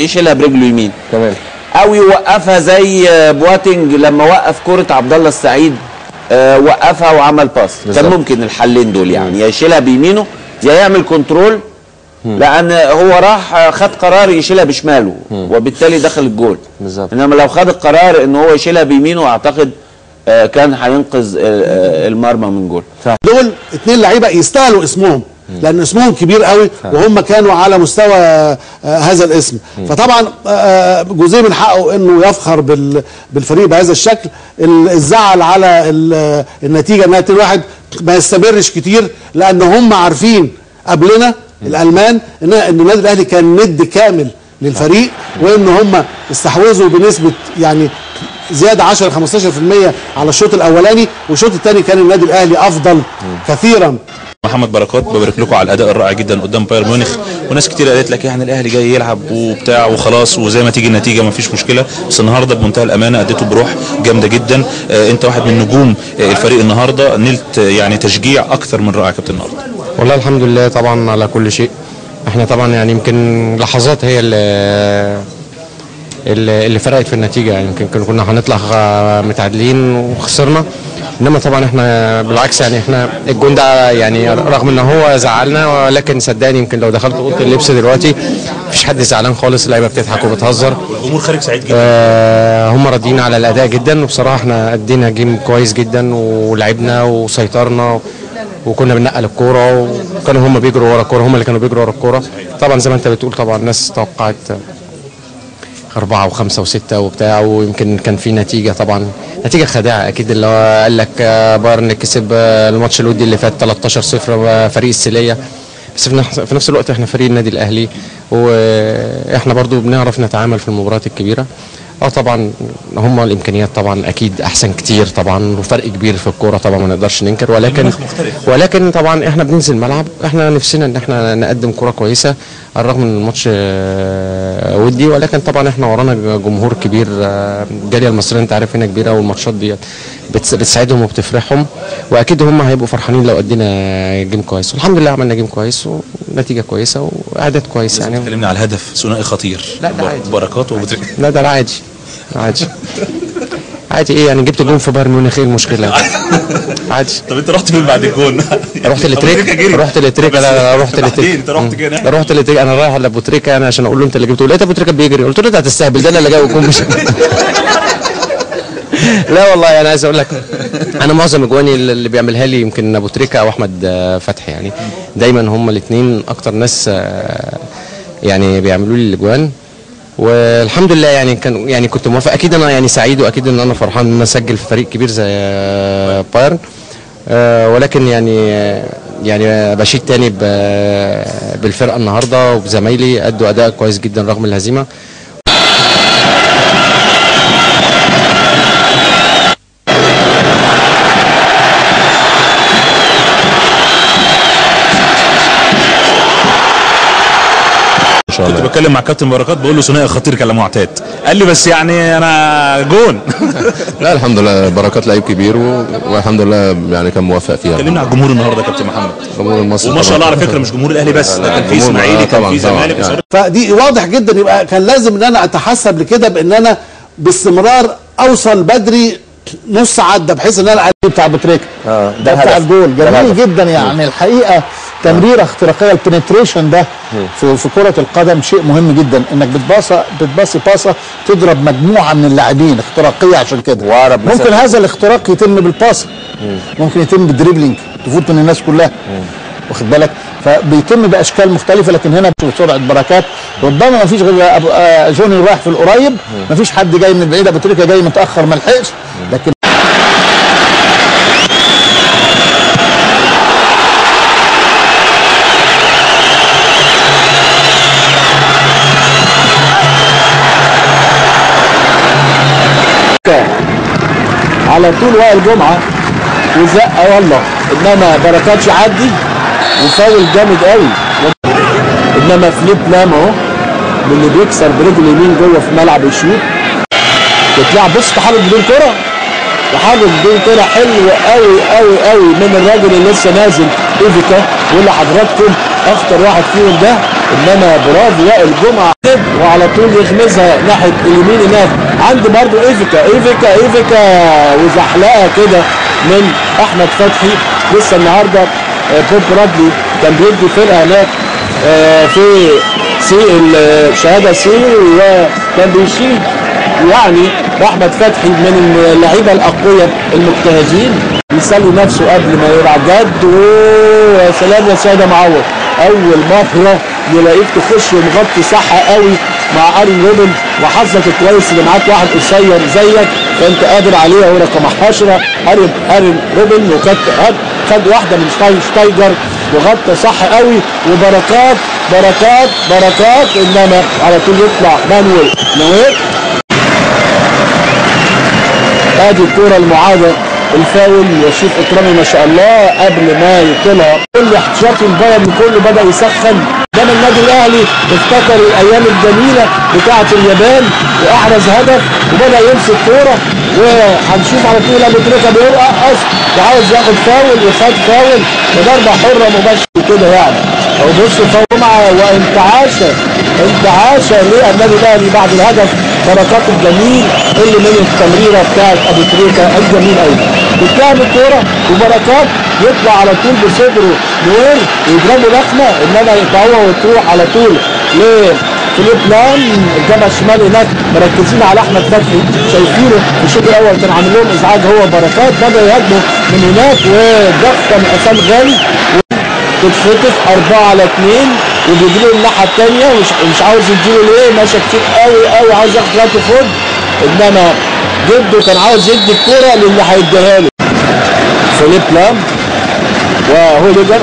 يشيلها برجله يمين، تمام، او يوقفها زي بواتنج لما وقف كرة عبد الله السعيد، وقفها وعمل pass. كان ممكن الحلين دول يعني، يا يشيلها بيمينه يا يعمل control، لان هو راح خد قرار يشيلها بشماله وبالتالي دخل الجول. بالظبط. انما لو خد القرار ان هو يشيلها بيمينه اعتقد كان هينقذ المرمى من جول. دول اتنين لعيبة يستاهلوا اسمهم، لان اسمهم كبير قوي وهم كانوا على مستوى هذا الاسم. فطبعا جوزيه من حقه انه يفخر بالفريق بهذا الشكل. الزعل على النتيجة انها 2-1 ما يستمرش كتير، لان هم عارفين قبلنا الالمان ان النادي الاهلي كان ند كامل للفريق، وان هم استحوذوا بنسبة يعني زيادة 10 15% على الشوط الاولاني، والشوط الثاني كان النادي الاهلي افضل كثيرا. محمد بركات، ببارك لكم على الاداء الرائع جدا قدام بايرن ميونخ، وناس كتير قالت لك يعني الاهلي جاي يلعب وبتاع وخلاص وزي ما تيجي النتيجة ما فيش مشكلة، بس النهارده بمنتهى الامانة اديته بروح جامدة جدا. انت واحد من نجوم الفريق النهارده، نلت يعني تشجيع اكثر من رائع كابتن النهارده. والله الحمد لله طبعا على كل شيء. احنا طبعا يعني يمكن لحظات هي اللي فرقت في النتيجة، يعني يمكن كنا هنطلع متعادلين وخسرنا، انما طبعا احنا بالعكس يعني احنا الجون ده يعني رغم ان هو زعلنا، ولكن صدقني يمكن لو دخلت اوضة اللبس دلوقتي مفيش حد زعلان خالص، اللعيبة بتضحك وبتهزر، والجمهور خارج سعيد جدا. هم راضيين على الاداء جدا، وبصراحة احنا ادينا game كويس جدا ولعبنا وسيطرنا وكنا بننقل الكورة، وكانوا هم بيجروا ورا الكورة، هم اللي كانوا بيجروا ورا الكورة. طبعا زي ما انت بتقول طبعا الناس توقعت 4 و5 و6 وبتاع، ويمكن كان في نتيجة طبعا نتيجة خداعة اكيد، اللي هو قال لك بايرن كسب الماتش الودي اللي فات 13-0 فريق السيليه، بس في نفس الوقت احنا فريق النادي الاهلي، واحنا برضو بنعرف نتعامل في المباريات الكبيرة. طبعا هم الامكانيات طبعا اكيد احسن كتير طبعا، وفرق كبير في الكورة طبعا ما نقدرش ننكر، ولكن طبعا احنا بننزل الملعب احنا نفسنا ان احنا نقدم كورة كويسة على الرغم من الماتش ودي، ولكن طبعا احنا ورانا جمهور كبير، الجالية المصرية انت عارف هنا كبيرة، والماتشات دي بتساعدهم وبتفرحهم، واكيد هم هيبقوا فرحانين لو ادينا game كويس، والحمد لله عملنا game كويس ونتيجة كويسة واعداد كويس. يعني اتكلمنا على الهدف ثنائي خطير، لا ده عادي، بركات وبتريكة، لا ده عادي عادي عادي. ايه يعني جبت جون في بايرن ميونخ، ايه المشكلة؟ عادي. طب انت رحت فين بعد الجون؟ رحت لتريكا، رحت لتريكا، لا رحت لتريكا، انت رحت كده، رحت لتريكا، انا رايح لابو تريكا انا عشان اقول له انت اللي جبته، لقيت ابو تريكا بيجري، قلت له انت هتستهبل، ده انا اللي جايب الجون مش لا والله انا عايز اقول لك انا معظم اجواني اللي بيعملها لي يمكن ابو تريكا او احمد فتحي، يعني دايما هم الاثنين اكتر ناس يعني بيعملوا لي الاجوان، والحمد لله يعني كان يعني كنت موافق اكيد، انا يعني سعيد واكيد ان انا فرحان ان انا اسجل في فريق كبير زي بايرن، ولكن يعني بشيد تاني بالفرقة النهارده وبزمايلي، ادوا اداء كويس جدا رغم الهزيمة. كنت بتكلم مع كابتن بركات بقول له ثنائي خطير كالمعتاد، قال لي بس يعني انا جون. لا الحمد لله بركات لعيب كبير والحمد لله يعني كان موفق فيها. اتكلمنا على الجمهور النهارده يا كابتن محمد، الجمهور المصري وما شاء الله على فكرة مش جمهور الاهلي بس، ده كان في اسماعيلي، كان في زمالك، يعني. فدي واضح جدا، يبقى كان لازم ان انا اتحسب لكده بان انا باستمرار اوصل بدري نص عده، بحيث ان انا بتاع بوتريكا ده بتاع الجول جميل جدا يعني. الحقيقة تمريره اختراقيه، ال penetration ده في كره القدم شيء مهم جدا، انك بتباصي باصة تضرب مجموعة من اللاعبين اختراقيه، عشان كده ممكن هذا الاختراق يتم بالباص، ممكن يتم بال dribbling تفوت من الناس كلها، واخد بالك، فبيتم باشكال مختلفة. لكن هنا بسرعة بركات، ربما ما فيش غير جوني رايح في القريب، ما فيش حد جاي من بعيد، ابو تريكه جاي متاخر ما لحقش، لكن على طول وائل جمعه وزقه والله، انما بركات يعدي وفاول جامد قوي، انما فليب لام اهو من اللي بيكسر برجله اليمين جوه في ملعب يشوط. بتلعب بص تحرك بدون كره، تحرك بدون كره حلو قوي قوي قوي من الراجل اللي لسه نازل ايفيكا، واللي حضراتكم اخطر واحد فيهم ده، انما برافو وائل جمعه وعلى طول يغمزها ناحية اليمين هناك عند برضو ايفيكا ايفيكا ايفيكا، وزحلقه كده من احمد فتحي. لسه النهارده بوب برادلي كان بيدي فرقه هناك في C الشهادة C، وكان بيشيل يعني احمد فتحي من اللعيبة الاقوياء المجتهدين، بيسلي نفسه قبل ما يلعب جد. ويا سلام يا ساده معوض، اول مرة يلاقيك تخش ومغطي صح قوي مع ارين روبن، وحظك الكويس اللي معاك واحد قصير زيك فانت قادر عليه. هو رقم 10 ارين روبن، وخد خد واحدة من شتايجر وغطى صح قوي، وبركات بركات بركات، انما على طول يطلع مانويل نوير. ادي الكورة المعادة الفاول، وشيف اكرامي ما شاء الله قبل ما يطلع كل احتياطي البايرن كله بدا يسخن. قدام النادي الاهلي افتكر الايام الجميلة بتاعه اليابان واحرز هدف وبدا يمسك كورة، وهنشوف على طول ابو تريكه بيرقص وعاوز ياخد فاول، وخد فاول وضربه حره مباشرة كده يعني. او بصوا فاول وانتعاشه انتعاشه للنادي الاهلي بعد الهدف، بركات الجميل اللي من التمريره بتاعت ابو تريكه الجميل قوي. بتلعب الكورة وبركات يطلع على طول بصدره نوير ويضربه لخمه، انما يقطعوها وتروح على طول لفيليب لام. الجبهة الشمال هناك مركزين على احمد فتحي، شايفينه في الشوط الاول كان عامل لهم ازعاج هو بركات، بدا يهاجمه من هناك وضغطه من حسام غالي تتخطف 4-2، وبيجري الناحية الثانية ومش عاوز يديله ليه، ماشي كتير قوي قوي عاوز ياخد خطوة خد، انما جده كان عاوز يدي الكورة للي هيديها له. فيليب لام وهوليجر